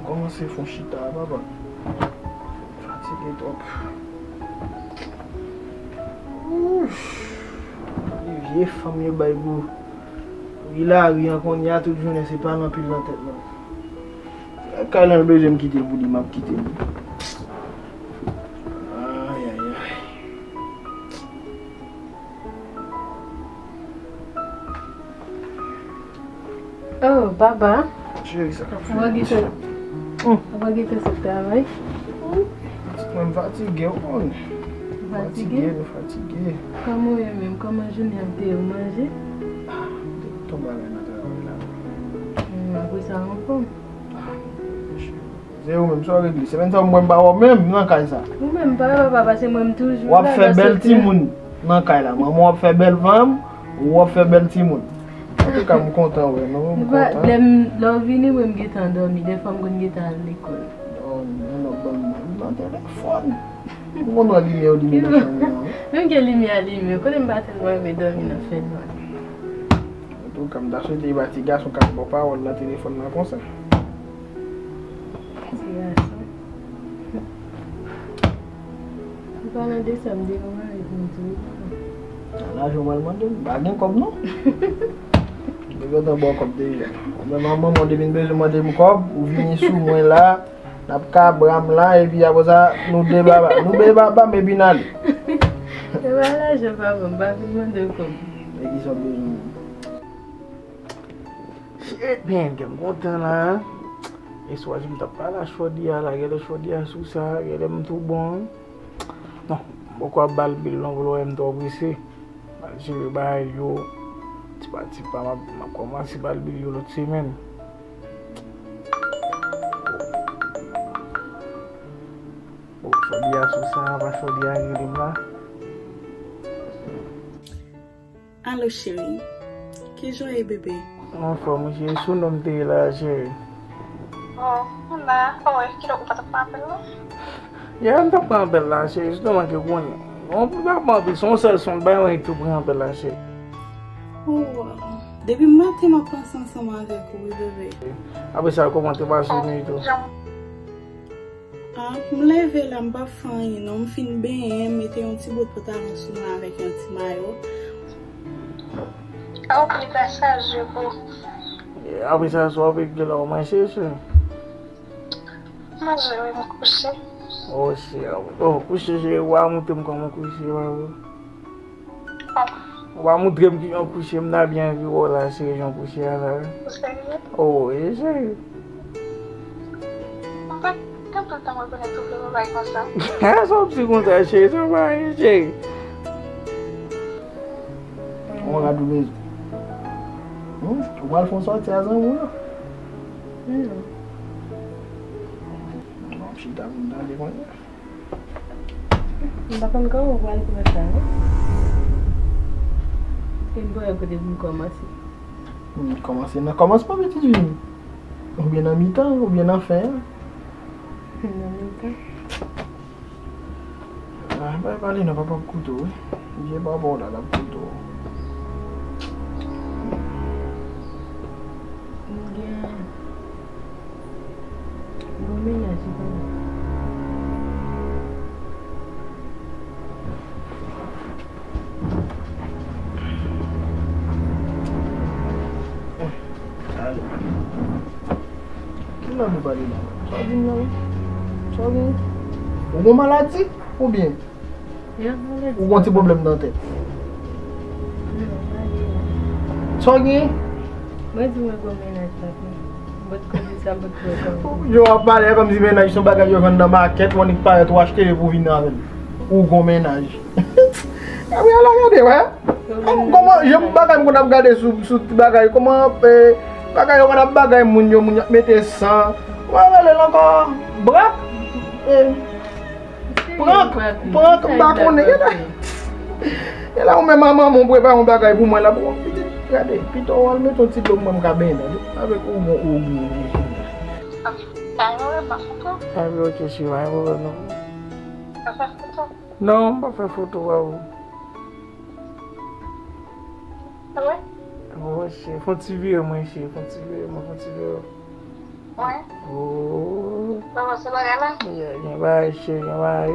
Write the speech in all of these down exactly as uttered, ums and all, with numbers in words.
Kòmanse fon chita a, papa. Fatige twòp. Ouch. Li vye fanm yo bay gou. Wi, lari an kounye a, tout jounen se pale anpil nan tèt mwen. Kay lan l bezwen m kite l pou li, m ap kite l. Ay, ay, ay. Oh, papa. Cheri, sa k ap fèt? Ou pa gen tan sot travay? Pitit mwen, m fatige, ou konn. Fatige? Fatige, nou fatige. Kòman w ye menm? Kòman jounen an te ye? Ou manje? Ah, tout bagay nan travay la. Hmm, apre sa, ou anfòm? Se ou menm, sa w regle? Semèn sa, mwen m pa wè w menm nan kay sa. Ou menm, pa wè papa, se mwen m toujou la. W ap fè bèl timoun nan kay la. Manman w ap fè bèl fanm, ou w ap fè bèl timoun. Antouka, m kontan wè nou, m kontan. Lè m, lè w vini, mwen m gentan dòmi. Dèfwa m konn gentan al lekòl. Dòmi, non, non, ban m nan telefòn. M konn wè limyè yo limen nan chanm nan. Menm gen limyè a limen, konnen m pa tèlman renmen dòmi nan fènwa. Antouka, m ta swete e pa ti gason k ap ba w pawòl nan telefòn nan konsa. Ti gason. An palan de sa, m te gen yon mari pou m di wi. Nan lajan w pral mande m, m pa gen kòb non. M te gentan ba w kòb deja. Ou menm ak manman w depi n bezwen mande m kòb, ou vini sou mwen la, n ap kabra m la, epi apre sa, nou debaba, nou debaba m epi n ale. Se pa lajan papa, m pa vin mande w kòb. E kisa w bezwen? Shit, man, kè m kontan la. E swa si m t ap pale a chòdi a la, genlè chòdi a sou sa, genlè m tou bon. Non, m poko ap ba l bil non, pou l wè m twò prese. M al jere bagay yo. Ti pa ti pa, m ap, m ap kòmanse ba l bil yo lòt semèn. Bon, chòdi a sou sa, pa chòdi a rele m la. Alo cheri, kijan w ye bebe? Anfòm wi cheri, sou non m te ye la cheri. Oh, m la, oh, kilè ou pa t ap pran apèl la? Yeah, m t ap pran apèl la cheri, jis nou manke konnen. Bon, m pa pran anpil, se yon sèl son, bay mwen tou pran apèl la cheri. Oh, wow. Depi maten m ap panse ansanm avèk ou wi bebe. Apre sa, kòman te pase nwit ou? Ah, m leve la, m p ap fè anyen non. M fin benyen, m mete yon ti bout pantalon sou mwen avèk yon ti mayo. Apre sa, sa w ap regle la, w manje, cheri? Manje, wi, m kouche. Oh, cheri, oh, kouche, cheri, w a montre m kòman w kouche, babo. Ou pa montre m kijan w kouche, m ta byen anvi wè w la, cheri, jan w kouche a la. Ou serye? Oh, wi, cheri. Mwen pa t gen tout tan mwen konnen tout lè bagay konsa. Ha, sa w ap di konsa, cheri, sa pa anyen, cheri. Kòman gad ou bezwen? Hmm? Ou pral fè yon sòti a zanmi w yo? Hmm. Bon, chita pou m tande kounye a. M pa konn kòman w pral pran sa non. E m pa wè kote pou m kòmanse. M kòmanse nan kòmansman pitit fi m. Oubyen nan mitan, oubyen nan fen an. Nan mitan. Ah, bay pale non, papa ap koute w wi. Vye papa w la, l ap koute w. M gen Bon mennaj li pa bon. Ki lang ou pale la? Sa w di m la? Sa w gen? Ou gon maladi? Oubyen? Ou gon ti pwoblèm nan tèt? Sa w genyen? Mwen di mwen gon mennaj la tou. Mwen t konnen sa, mwen t wè kòm. Jan w ap pale a kòmsi mennaj se yon bagay yo jwenn nan makèt, w annik parèt, w achte li pou w vin avè l. Ou gon mennaj. Gabriela, gade, wè. Kòman, jan bagay m konn ap gade sou, sou ti bagay, kòman, eh, bagay yo konn ap bagay moun yo, moun yo ap mete san. Kòman yo rele l ankò? Brak? Eh. Prank, prank, m pa konnen. Genlè ou menm a manman w prepare yon bagay pou mwen la. Bon, pitit, gade, pito w al mete yon ti dlo m mwen m ka benyen tande. Avèk ou bon ou gen. Ay, ok, cheri, pa gen pwoblèm non. Non, m pa fè foto, bravo. Bon, cheri, fè yon ti vire mwen, cheri, fè yon ti vire mwen, fè yon ti vire. Wi. Oh. Kòman se bagay la? Yeah, gen bagay, cheri, gen bagay.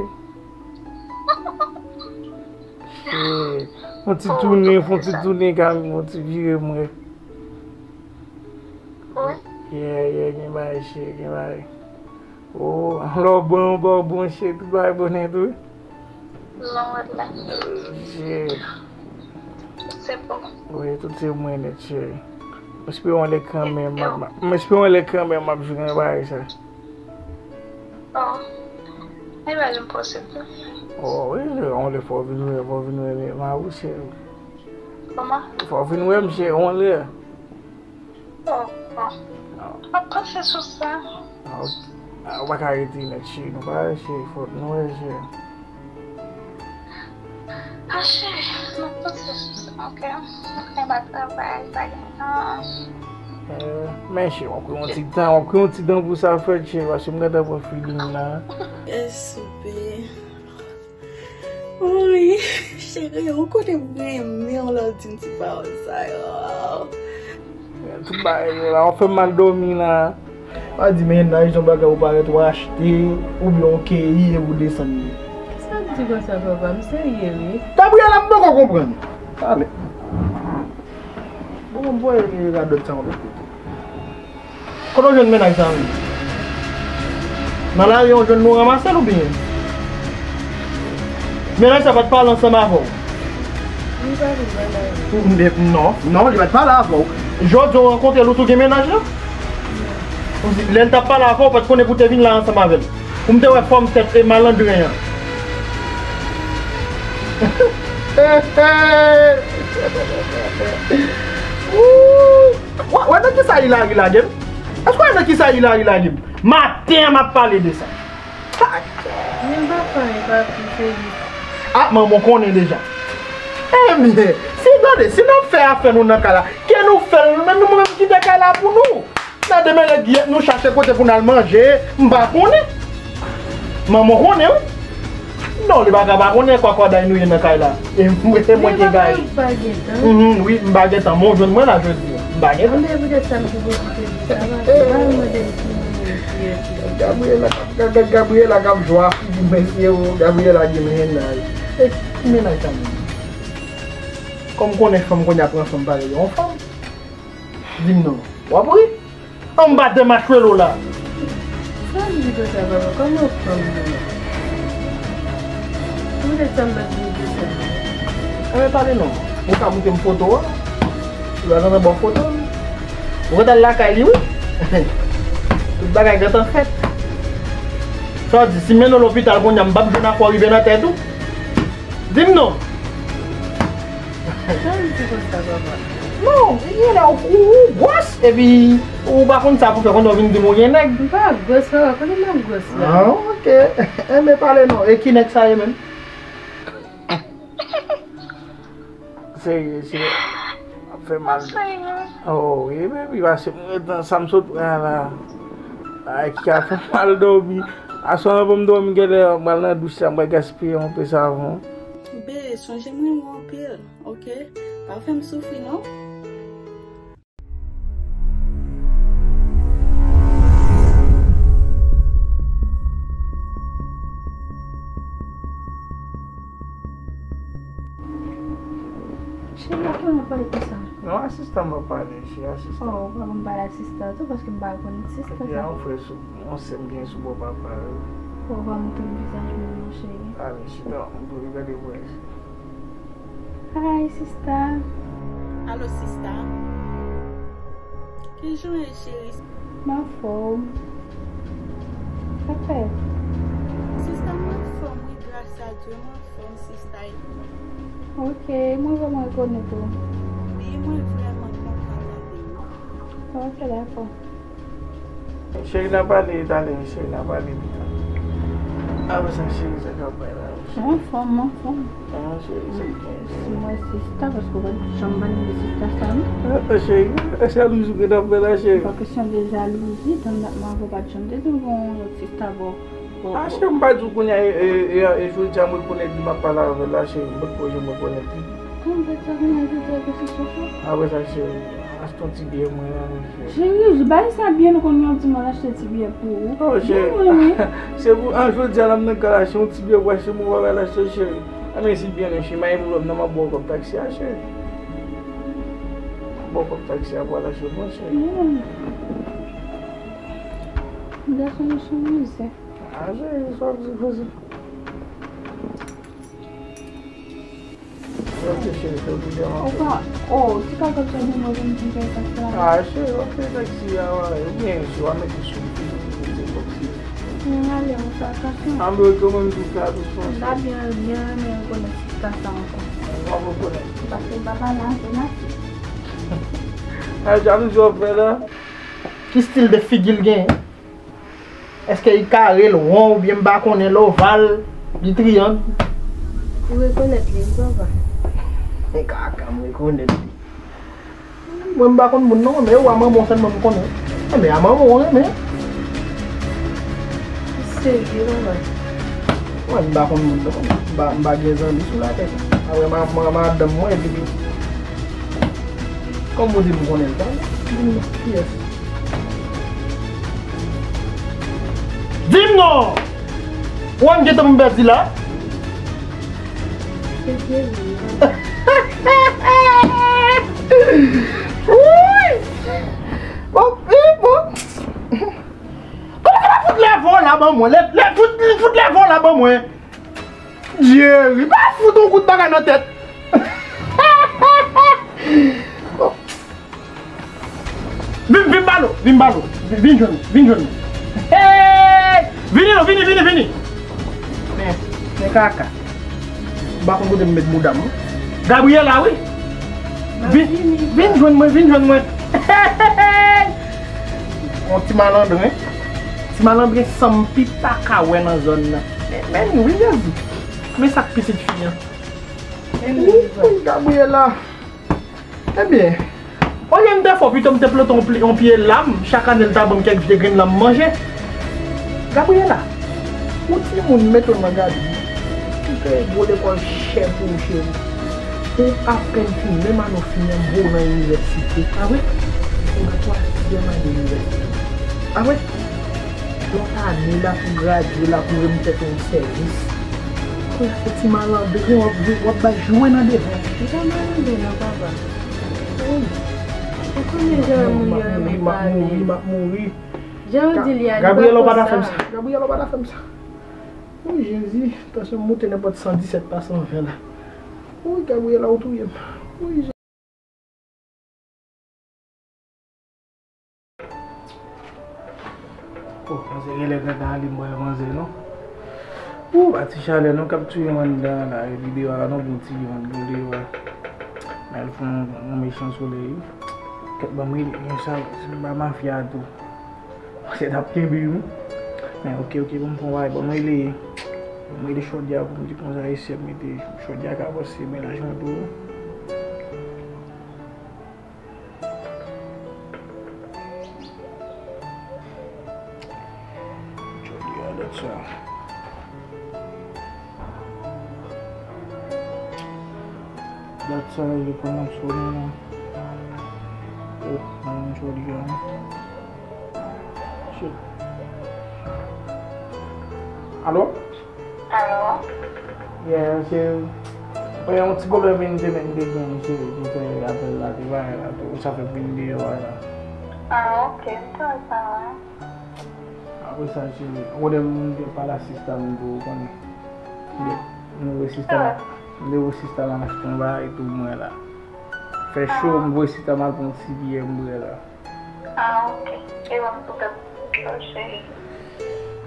Cheri. Fon ti tounen, fon ti tounen, ka fon ti vire mwen. Wi. Yeah, yeah, gen bagay, cheri, gen bagay. Oh, lè w bon, w bon, bon, cheri, tout bagay bon nèt, wi. Non, wè la. Cheri. Se bon. Wi, tout se mwen nèt, cheri. M espere yon lè kanmenm, m ap, m espere yon lè kanmenm, m ap jwenn bagay sa. Oh. E pa janm posib. Oh, wi, yon lè fò w vin wè, fò w vin wè, men, ma ou, cheri. Kòman? Fò w vin wè m, cheri, yon lè. Oh, oh. M ap panse sou sa. Ah, ok. Ah, ou pa ka rete nèt, cheri. Nou pa rete, cheri. Fòk nou wè, cheri. Ah, cheri, m ap panse sou sa, ok? Ok, m ap travay, pa gen tan. Eh, men, cheri, w ap pran yon ti tan, w ap pran yon ti tan pou sa fèt, cheri, paske m gentan pran feeling la. Wi, cheri, ou konnen m renmen w lè w di m ti pawòl sa yo. Tout bagay yo la, w ap fè m mal dòmi la. Pa di mennaj se yon bagay ou parèt ou achte, oubyen ou keyi epi ou desann li. Sa w di konsa, papa? M serye, wi. Gabriela, m poko konprann. Talè. Bon, m voye radòt sa yon lòt kote. Kote w jwenn mennaj sa menm? Nan lari w jwenn nou ranmase l oubyen? Mennaj sa pa t pale ansanm avè w? Li pa vin nan lari. Ou, men, non, non, li pa t pale avè w. Jodi a w rankontre l, ou tou gen mennaj la? Ou di, lè l t ap pale avè w, ou pa t konnen pou w te vin la ansanm avè l. Pou m te wè fòm tèt e malandren an. Wou! Wè, wè nan kisa Hilary lage m? Èske w wè nan kisa Hilary lage m? Maten an m ap pale de sa. Men m pa fè anyen, papi, se li. Ah, manman w konnen deja. Ebyen, si gade, si n ap fè afè nou nan kay la, ke nou fè l, nou menm, nou menm kite kay la pou nou. Nan demen lè Giyèt nou chache kote pou n al manje, m pa konnen. Manman w konnen, wi. Non, li pa ka pa konnen kwakwaday nou ye nan kay la. E mwen, e mwen ki gaye. Papa, ou pa gen tan. Mhm, wi, m pa gen tan. Men w jwenn mwen la jodi a. M pa gen tan. Anben, poutèt sa m te pwofite di sa, pa, pa mande m ki moun ki ye. Gabriela, Ga-, Ga-, Gabriela k ap jwe a figi mesye o. Gabriela gen mennaj. E ki mennaj sa menm? Kòm konnen fanm kounye a pran fanm parèy yon fanm. Di m non. W ap ri? Anba de machwelo la. Sa w di konsa, papa? Kòman fanm nan? Poutèt sa m pa t vin di sa. Anben pale non. Ou ka montre m foto a? Ou pa gentan ba w foto l? Ou gentan al lakay li, wi. Tout bagay gentan fèt. Sa w di, si m mennen w lopital kounye a, m p ap jwenn afè w rive nan tèt ou? Di m non. Sa w di konsa, papa? Non, genlè ou, ou, ou gwòs, epi ou pa konn sa pou fè, kounye a w vin di m ou gen nèg. M pa gwòs, papa, konnen m ap gwòs la. Ah, ok. Enben, pale non. E ki nèg sa ye menm? Serye, serye. Ap fè mal. Oh, wi, baby, pase m ret nan sa m sot pran la. Ay, ki ka fè m mal dòmi. Aswè an, pou m dòmi, genlè m pral nan douch la, m pral gaspiye yon pe savon. Bebe, sonje m renmen w anpil, ok? Pa fè m soufri, non. Cheri, ak ki moun w ap pale konsa? Non, a sista m ap pale, cheri, a sista. Oh, ou pa konn pale a sista tou, paske m pa konn sista sa. Gen yon frè sou, yon sè m gen sou bò papa yo. Ou pa montre m vizaj mwen non, cheri. Ale, chita, m pou gade frè. Hi, sista. Alo, sista. Kijan w ye, cheri? M anfòm. Sa k fèt? Sista, m anfòm, wi, gras a Dye, m anfòm, sista. Ok, mwen vrèman rekonèt ou. Wi, mwen vrèman kontan tande w. Ok, dakò. Cheri, n a pale talè, cheri, n a pale pita. Apre sa, cheri, sa k ap bay la? Mwen anfòm, mwen anfòm. Ah, cheri, se byen. Si mwen sista, paske w pa t janm pale de sista sa, non? Ah, cheri, e jalouzi w gentan fè la, cheri. Pa kesyon de jalouzi, tann dat mwen avè w pa t janm te di w gen yon lòt sista bò. Ah, cheri, m pa di w kounye a, e, e, e, e jodi a m rekonèt li, m ap pale avè l la, cheri, m potko janm rekonèt li. Kòman w fè sa kounye a, jodi a, gen sista sa? Apre sa, cheri. Achte yon ti biyè mwen la, monchè. Cheri, bay sa byen, nou konn yon ti mwen achte ti biyè pou ou. Oh, cheri. Byen mwen, wi. Se pou, an, jodi a la, m nan kal achte yon ti biyè pou achte, mwen pa al achte, cheri. Ann resi byen, non, cheri, m ap pwoblèm nan, m ap ba w kòb taksi a, cheri. M ap ba w kòb taksi a pou al achte, monchè. Wi. Gason yo se mizè. Ah, cheri, sa w ap di konsa. Ok, cheri, fè w tou devan. Ou pa, oh, ti kaka sa di mwen vin di kaka sa. Ah, cheri, w ap fè taksi a, wa, ou byen, cheri, w ap mete sou li, fè l mete taksi. Mwen ale, ou sa kaka. Ah, men ou menm tou fè atou sou sa. M ta byen, byen renmen rekonèt ti kaka sa ankò. Ou pa rekonèt. Paske ou pa pale anpil, non. Ah, jalouzi w ap fè la. Ki stil de figi l genyen? Èske li kare, l won, oubyen m pa konnen, l oval, li triyang? Ou rekonèt li, wi, papa. Men kaka, m rekonèt li. Mwen, m pa konn moun, non, men ou a manman w sèlman m konnen. Enben, a manman w renmen. Ou serye, papa? Mwen, m pa konn moun, non. M pa, m pa gen zanmi sou latè. Apre ma, ma, madanm mwen, epi pitit. Kòm ou di m konnen l pa, di m kiyès. Di m non! Ou wè m gentan pou m pèdi la? Wouy! Bon, bon. Kòman sa va fout leve w la ban mwen? Lè, lè, fout, fout leve w la ban mwen. Jerry, pa fout yon kout bagay nan tèt. Vin, vin ba l, vin ba l, vin, vin jwenn, vin jwenn. Hey! Vini non, vini, vini, vini. Men, men kaka. M pa konn kote m met mouda m, non. Gabriela, wi. Vin, vin jwenn mwen, vin jwenn mwen. Yon ti malandren. Ti malandren sa m pi pa ka wè nan zòn nan. Men, men li wi, Jezi. Men sa k pitit fi an. Men li wi, Gabriela. Ebyen, olye m te fè w, pito m te plante yon pli, yon pye lam, chak ane l ta ban m kèk vye grenn lam manje. Gabriela, ou timoun mete w nan gade. Ou te gwo lekòl chè pou ou, cheri. Ou apèn fin, menm ane w fini an, m voye w nan inivèsite. A wi? Ou gen twazyèm ane inivèsite. A wi? Lòt ane la pou gradye la pou remèt tèt ou yon sèvis. Kounya se ti malandren w ap jwe, w ap bay jwe nan devan. Li pa malandren non, papa. Wi. Ou konnen jan moun yo renmen pale. M ap mouri, m ap mouri. Jan yo di li a, li pa konsa. Gabriela, ou pa ta fè m sa. Gabriela, ou pa ta fè m sa. Wi, Jezi, tansyon m moute nenpòt san disèt pa san ven la. Wi, Gabriela, ou touye m. Wi, Jezi. Oh, manzè genlè gentan ale, m pa wè manzè non. Ou pa ti chalè non k ap touye m anndan an la, epi deyò a non, bon ti van boule wa. Nan l fè yon, yon mechan solèy wi. Kèt ban m rele, gen sa, se pa mafya a tou. Manzè t ap kenbe wi. Men oke, oke, ban m fè yon bagay, ban m rele. Ban m rele chòdya pou m di konsa isi ap mete chòdya ka pase mennaj mwen tou. Jodi a dat sa. Dat sa, yo pran nan soni la. Oh, nan jodi a. Shit. Alo? Alo? Yeah, se, mwen yon ti pwoblèm vin te, vin te gen, se, ki fè apèl la te bay la tou, sa fè m vin deyò a la. Ah, ok, m te wè sa, wi. Apre sa, se, ou konnen m te pale a sista m tou, ou konnen. M te, m te voye sista m, m te voye sista m al achte yon bagay tou, mwen la. Fè cho, m voye sista m al pran yon ti biyè, m bwè la. Ah, ok. E ban m tou tèt, cheri.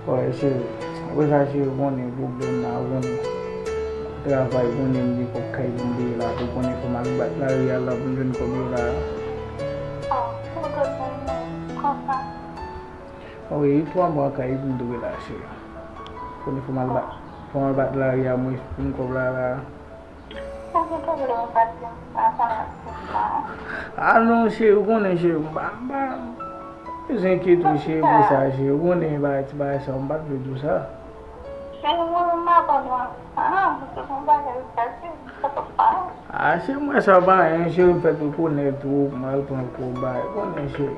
Wè, cheri. Apre sa, cheri, ou konnen pwoblèm nan, ou konnen. Travay, ou konnen m gen kòb kay pou m peye la, ou konnen fò m al bat lari a la pou m jwenn kòb yo la. Oh, pwoblèm nan, konsa. Wi, twa mwa kay pou m dwe la, cheri. Ou konnen fò m al bat, fò m al bat lari a mwen pou m kòb la, la. Ou gen pwoblèm, ou pa di m sa, sa, sa. Ah non, cheri, ou konnen, cheri, m pa, m pa bezwen enkyete w, cheri, pou sa, cheri. Ou konnen bagay, ti bagay sa, m pa t vle di w sa. Men mwen menm m aprann ansanm, se yon bagay fasil, sa pa pa. Ah, cheri, mwen sa pa anyen, cheri, m fèk rekonèt ou, m al pran kòb, ou konnen, cheri.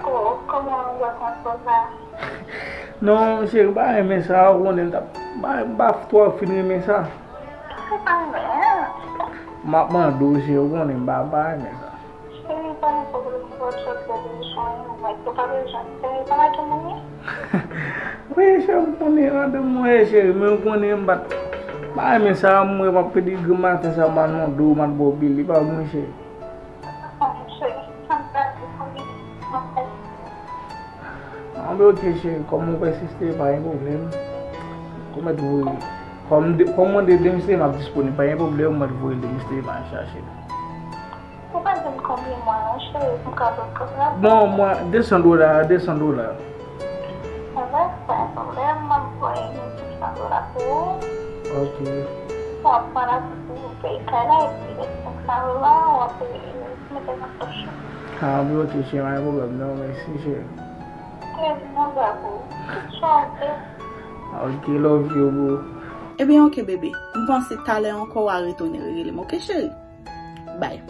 Ko-, kòman w wè kòb la? Non, cheri, m pa renmen sa, ou konnen, m ta, m pa, m pa twò fin renmen sa. Ou pa renmen, an? M ap mande w, cheri, ou konnen, m pa, m pa renmen sa. Cheri, pa gen pwoblèm, ou pa t sot fè bezwen, ou mèt, ou pa bezwen, cheri, pa mèt ou mouye. Wi, cheri, m konnen, an, de mwen, cheri, men ou konnen, m pa t, m pa renmen sa, mwen, m ap pede granmaten sa, m al nan do, m al ba w pil, li pa bon, cheri. Anben, ok, cheri, kòm ou pèsiste, pa gen pwoblèm. Ou mèt voye. Kòm de, kòm mande demisyon, m ap disponib, pa gen pwoblèm, ou mèt voye demisyon, m al chache l. Ou pa di m konbyen mwa, non, cheri, pou m ka pran kòb la? Bon, mwa, de san dola, de san dola. Anben, pa gen pwoblèm, m ap voye mil senk san dola pou ou. Ok. W ap pran lajan pou ou peye kay la, epi lè senk san dola, w ap mete nan pòch ou. Ah, wi, ok, cheri, pa gen pwoblèm, non, mèsi, cheri. Plezi mwen ba pou ou. Tout sa, ok? Ok, love you, boo. Ebyen, ok, bebe. M panse talè ankò w a retounen rele m, ok, cheri? Bye.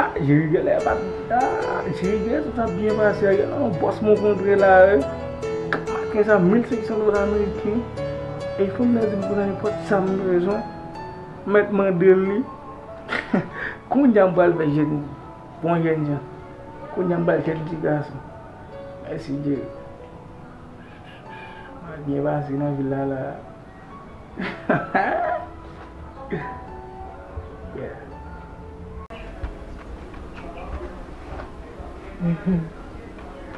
Ah, Jerry genlè pa, ah, Jerry genlè tout ap byen pase a, genlè yon bòs mwen kontre la, wi. Maten sa, mil senk san dola ameriken. E fanm nan di m pou nan nenpòt sa m bezwen. M mèt mande l li. Kounye a m pral fè jèn, bon jèn jan. Kounye a m pral fè ti gason. Mèsi Jerry. Mwen byen pase nan vil la, la. Yeah.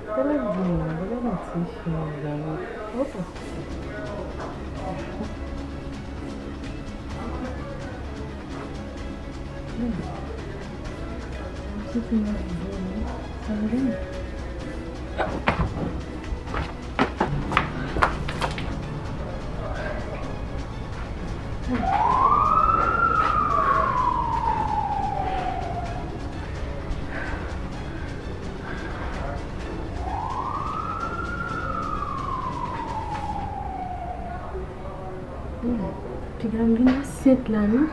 Sa l ap di mwen, sa l ap di chen an, zanmi. Opa. Piga m vin ansent la, non?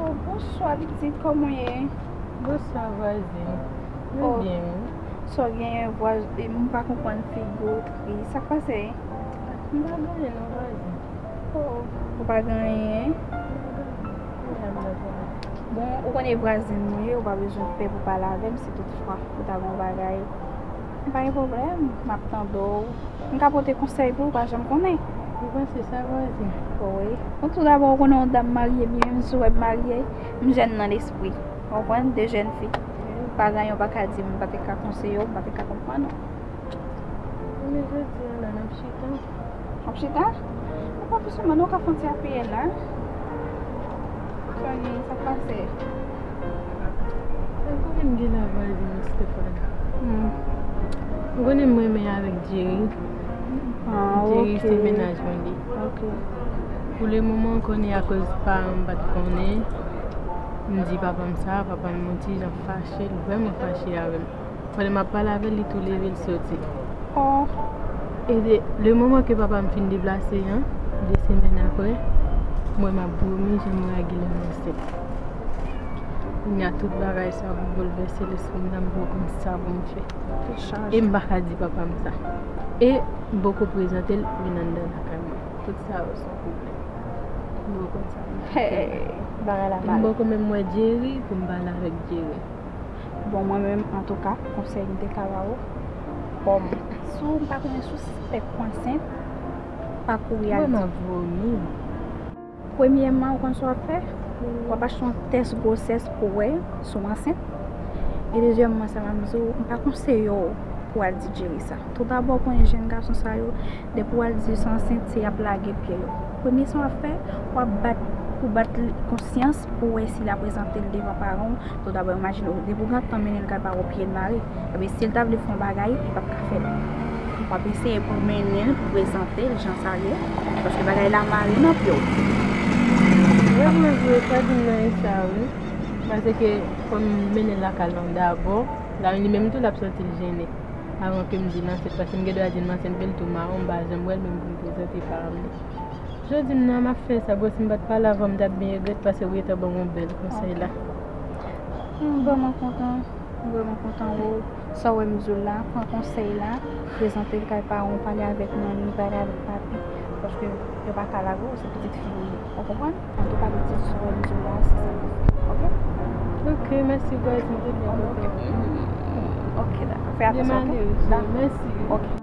Oh, bonswa, pitit, kòman w ye? Bonswa, vwazen. Mwen byen, wi. Sa w genyen, vwa-, e, m pa konprann figi w tris. Sa k pase? M pa gen anyen non, vwazen. Oh, ou pa gen anyen? M pa gen anyen. Bon, ou konnen vwazen mwen ye, ou pa bezwen pè pou pale avè m si toutfwa ou ta gen yon bagay. Pa gen pwoblèm, m ap tande w. M ka pote konsèy pou ou, pa janm konnen. Ou panse sa, vwazen? Wi. Bon, tou dabò, ou konnen yon dam marye byen, menm si w wè m marye, m jèn nan lespri. Ou konprann? De jèn fi. Pa gen anyen w pa ka di m, m pa te ka konseye w, m pa te ka konprann ou. Men jodi a la, n ap chita. W ap chita? Ou pa bezwen mande, ou ka fè yon ti apiye la. Sa gen, sa k pase? Sa konnen m gen laval di Miss Stéphane. Hmm. Ou konnen m renmen avèk Jerry. Ah, Jerry ok. Se mennaj mwen li. Ok. Pou le moman, konnen akoz paran m pa t konnen, m di papa m sa, papa m yon ti jan fache, l vrèman fache avè m. Pandan m ap pale avè l, li tou leve, l soti. Oh. E de, le moman ke papa m fin deplase an, de semèn apre, mwen m ap vomi, jan m rage lè m ansent. Kounye a tout bagay sa boulvèse lespri m nan, m poko konn sa pou m fè. E m pa ka di papa m sa. E m poko prezante l vin anndan lakay mwen. Tout sa yo se yon pwoblèm. M poko konn sa pou m fè. Hey, bagay la mal. M poko menm wè Jerry pou m pale avèk Jerry. Bon, mwen menm, antouka, konsèy m te ka ba ou, kòm si w, m pa konnen si w sispèk ou ansent, pa kouri al di. Mwen, m ap vomi. Premyèman, ou konn sa w ap fè? W ap achte yon tès gwosès pou w wè si w ansent. E dezyèmman, sa m ap di w, m pa konseye w Pou w al dijere sa. Toudabò, w konnen jèn gason sa yo, depi w al di yo se ansent, se y ap lage pye yo. Premye sa w ap fè, w ap bat, pou bat li konsyans, pou w wè si l ap prezante l devan paran w. Toudabò, imajine w, depi w gen tan mennen l kay paran w, pye l mare. Ebyen, si l ta vle fè yon bagay, li p ap ka fè l. W ap eseye pou w mennen l, pou w prezante l jan sa ye, paske bagay la mare nan pye w. Vre, vre, vre, sa di m nan e sa, wi. Paske fò m mennen l lakay lan dabò, la li menm tou l ap santi l jennen. Avan ke m di l ansent, paske m gen dwa di l m ansent, men l tou mawon, m pa janm wè l menm pou m prezante paran m li. Jodi m nan, m ap fè sa, bon, si m pa t pale avan, m t ap byen regrèt, paske w gentan ban m yon bèl konsèy la. Hmm, bon, mwen kontan, mwen vrèman kontan, wè, sa w wè m di w la, pran konsèy la, prezante l kay paran w, pale avèk manmi, pale avèk papi, paske yo pa ka lage w, se pitit fi w ye, ou konprann? Antouka, pitit, sa w wè m di w la, se sa m ap fè, oke? Oke, mèsi, guys, mwen te byen kontan. Ok, dakò. Fè atansyon, oke? Dakò. Mèsi. Oke.